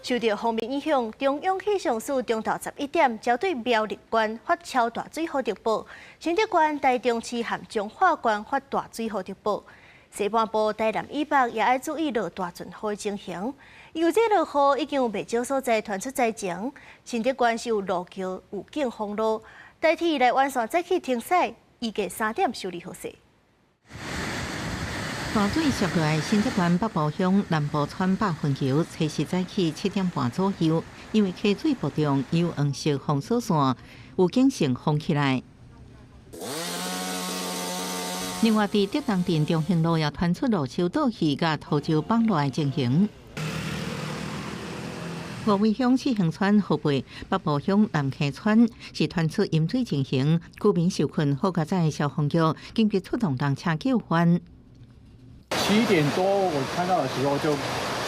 受著鋒面影響，中央氣象署中晝11點針對苗栗縣發超大水雨特報，新竹縣、台中市和彰化縣發大水雨特報。西半部台南以北也愛注意落大陣雨的情形，因為這落雨已經有袂少所在傳出災情。新竹縣是有路橋預警封路，台鐵來灣線早起停駛，預計3點修理好勢。大水襲落來，新竹縣北埔鄉南埔村百分橋，初時早起7點半左右，因為溪水暴漲，有黃色封鎖線，預警性封起來。另外，佇竹東鎮中興路也傳出路樹倒去佮土石崩落來情形。五位鄉四興村河背北埔鄉南溪村是傳出淹水情形，居民受困，好佳哉消防局緊急出動人車救援。 7點多我看到的時候，就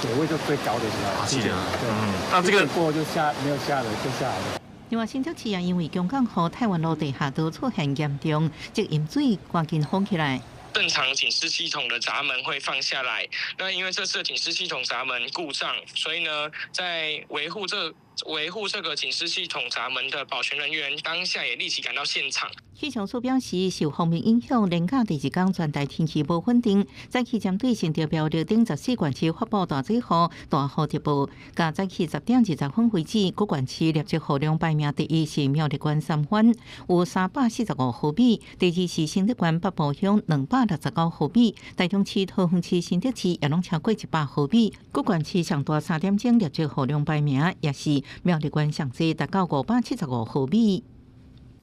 水位就最高的時候。 7點，對，那這個過就下沒有下了就下來了。另外，新竹市也因為強降雨，泰源路地下道出現嚴重積淹水，趕緊封起來。正常警示系統的閘門會放下來，那因為這次警示系統閘門故障，所以呢，在維護這個警示系統閘門的保全人員當下也立即趕到現場。氣象署表示，受鋒面影響，連假第二天全台天氣無穩定。早起針對新竹苗栗等14縣市發布大水雨、大雨特報。到早起10點20分為止，各縣市錄得雨量排名第一是苗栗縣三藩，有345毫米；第二是新竹縣北埔鄉269毫米；台中市、桃園市、新竹市也攏超過100毫米。各縣市上大3點鐘錄得雨量排名，也是苗栗縣上濟達到575毫米。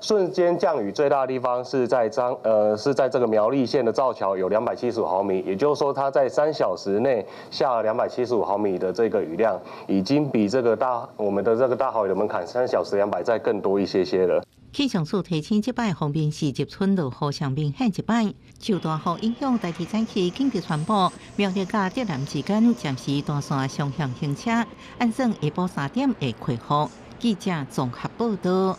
瞬間降雨最大的地方是在彰呃是在這個苗栗縣的造橋有275毫米，也就是說它在3小時內下了兩百七十五毫米的這個雨量，已經比這個大我們的這個大豪雨的門檻3小時200再更多一些些了。氣象署提醒，這擺鋒面是入春落雨上明顯一擺，受大雨影響，台鐵早起緊急宣布，苗栗佮竹南之間暫時斷線雙向行車，按算下晡3點會恢復。記者綜合報道。